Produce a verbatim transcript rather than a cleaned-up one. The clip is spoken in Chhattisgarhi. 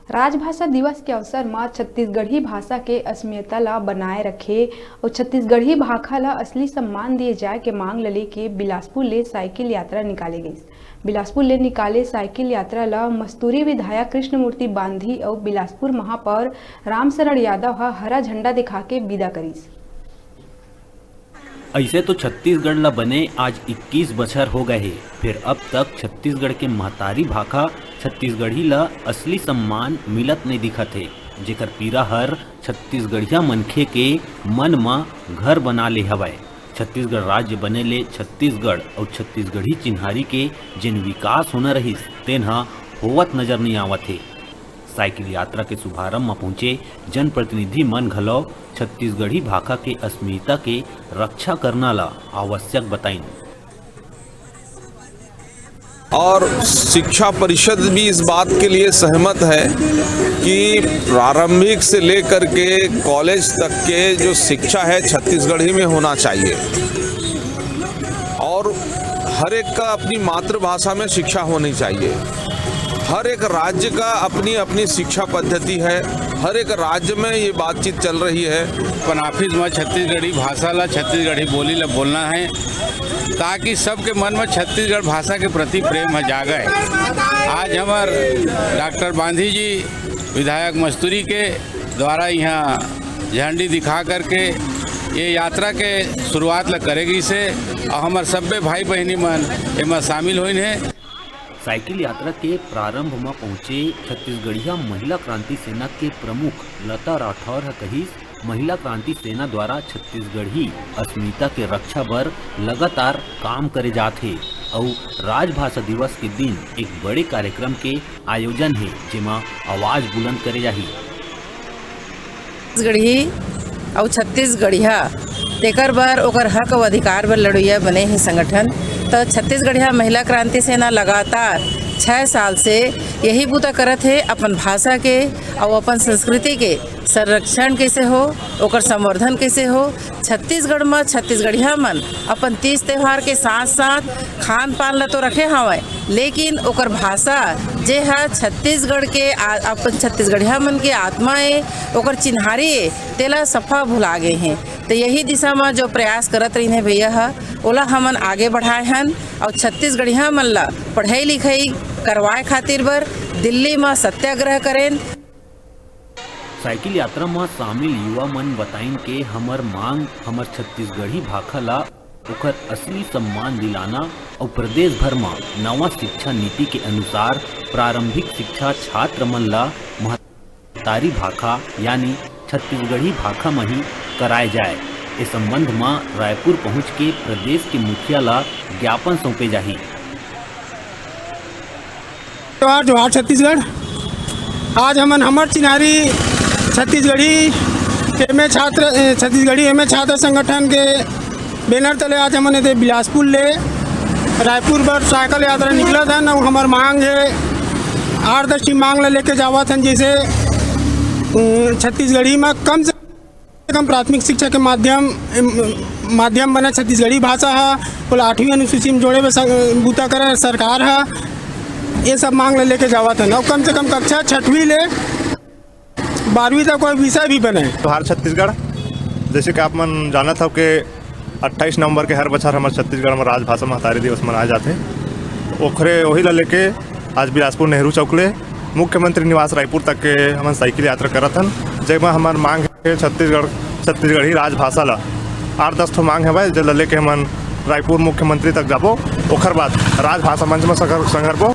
राजभाषा दिवस के अवसर म छत्तीसगढ़ी भाषा के अस्मियता ल बनाए रखे अउ छत्तीसगढ़ी भाखा ल असली सम्मान दिए जाए के मांग ल लेके बिलासपुर ले साइकिल यात्रा निकाले गइस। बिलासपुर ले निकाले साइकिल यात्रा ल मस्तूरी विधायक कृष्णमूर्ति बांधी अउ बिलासपुर महापौर रामशरण यादव ह हरा झंडा दिखा के विदा करिस। अइसे तो छत्तीसगढ़ ल बने आज इक्कीस बछर हो गए हे, फेर अब तक छत्तीसगढ़ के महतारी भाखा छत्तीसगढ़ी ल असली सम्मान मिलत नइ दिखत हे, जेकर पीरा हर छत्तीसगढ़िया मनखे के मन म घर बना ले हवय। छत्तीसगढ़ राज्य बने ले छत्तीसगढ़ अउ छत्तीसगढ़ी चिन्हारी के जेन विकास होना रहिस, तेन ह होवत नजर नइ आवत हे। साइकिल यात्रा के शुभारंभ म पहुंचे जनप्रतिनिधि मन घलो छत्तीसगढ़ी भाखा के अस्मिता के रक्षा करना ल आवश्यक बताइन। और शिक्षा परिषद भी इस बात के लिए सहमत है कि प्रारंभिक से लेकर के कॉलेज तक के जो शिक्षा है, छत्तीसगढ़ी में होना चाहिए। और हर एक का अपनी मातृभाषा में शिक्षा होनी चाहिए। हर एक राज्य का अपनी अपनी शिक्षा पद्धति है, हर एक राज्य में ये बातचीत चल रही है। अपन ऑफिस में छत्तीसगढ़ी भाषा ला, छत्तीसगढ़ी बोली ला बोलना है, ताकि सबके मन में छत्तीसगढ़ भाषा के प्रति प्रेम ह जागे। आज हमर डॉक्टर बांधी जी विधायक मस्तूरी के द्वारा यहाँ झंडी दिखा करके ये यात्रा के शुरुआत ला करे गइसे अउ हमर सब्बे भाई बहिनी मन एमा शामिल होइन हे। साइकिल यात्रा के प्रारंभ म पहुंचे छत्तीसगढ़िया महिला क्रांति सेना के प्रमुख लता राठौर ह कहिस, महिला क्रांति सेना द्वारा छत्तीसगढ़ी अस्मिता के रक्षा बर लगातार काम करे जात हे अउ राजभाषा दिवस के दिन एक बड़े कार्यक्रम के आयोजन हे, जेमा आवाज बुलंद करे जाही। छत्तीसगढ़ी अउ छत्तीसगढ़िया, तेकर बर ओकर हक अउ अधिकार बर लड़इया बने हे संगठन। त छत्तीसगढ़िया महिला क्रांति सेना लगातार छह साल से यही बूता करत हे, अपन भाषा के अउ अपन संस्कृति के संरक्षण कइसे हो, ओकर संवर्धन कइसे हो। छत्तीसगढ़ म छत्तीसगढ़िया मन अपन तीज त्योहार के साथ-साथ खान-पान ल तो रखे हवय, लेकिन ओकर भाषा, जे ह छत्तीसगढ़ के आ-, अपन छत्तीसगढ़िया मन के आत्मा ए, ओकर चिन्हारी ए, तेला सफा भुला गे हे। त यही दिशा म जो प्रयास करत रहिन हे भैया ह, ओला हमन आगे बढ़ाए हन अउ छत्तीसगढ़िया मन ल पढ़ई-लिखई करवाए खातिर बर दिल्ली म सत्याग्रह करेन। साइकिल यात्रा म शामिल युवा मन बताइन के हमर मांग हमर छत्तीसगढ़ी भाखा ला ओकर असली सम्मान दिलाना अउ प्रदेश भर म नवा शिक्षा नीति के अनुसार प्रारंभिक शिक्षा छात्र मन ला महतारी भाखा यानी छत्तीसगढ़ी भाखा म ही कराए जाए। ए संबंध म रायपुर पहुंच के प्रदेश के मुखिया ला ज्ञापन सौंपे जाही। जोहार, जोहार छत्तीसगढ़। आज हमन हमर चिन्हारी छत्तीसगढ़ी एमए छात्र, ए, छत्तीसगढ़ी एमए छात्र संगठन के बैनर तले आज हमन एदे बिलासपुर ले रायपुर बर साइकिल यात्रा निकलत हन अउ हमर मांग हे, आठ दस ठी मांग ल लेके जावत हन, जइसे, उम, छत्तीसगढ़ी म कम से कम प्राथमिक शिक्षा के माध्यम, माध्यम बने छत्तीसगढ़ी भाषा ह, ओला आठवीं अनुसूची म जोड़े बर सं-, बूता करे सरकार ह, ये सब मांग ल लेके जावत हन। अउ कम से कम कक्षा छठवीं ले बारहवीं तक कोई विषय भी बने। जोहार छत्तीसगढ़, जइसे कि आप मन जानत हव के अट्ठाईस नवंबर के हर बछर हमर छत्तीसगढ़ म राजभाषा महतारी दिवस मनाए जाथे। ओखरे, ओही ल लेके आज बिलासपुर नेहरू चौक ले मुख्यमंत्री निवास रायपुर तक के हमन साइकिल यात्रा करत हन, जेमा हमर मांग हे छत्तीसगढ़, छत्तीसगढ़ी राजभाषा ला आठ दस ठो मांग हवय, जेला लेके हमन रायपुर मुख्यमंत्री तक जाबो। ओखर बाद राजभाषा मंच म संघर-, संघरबो।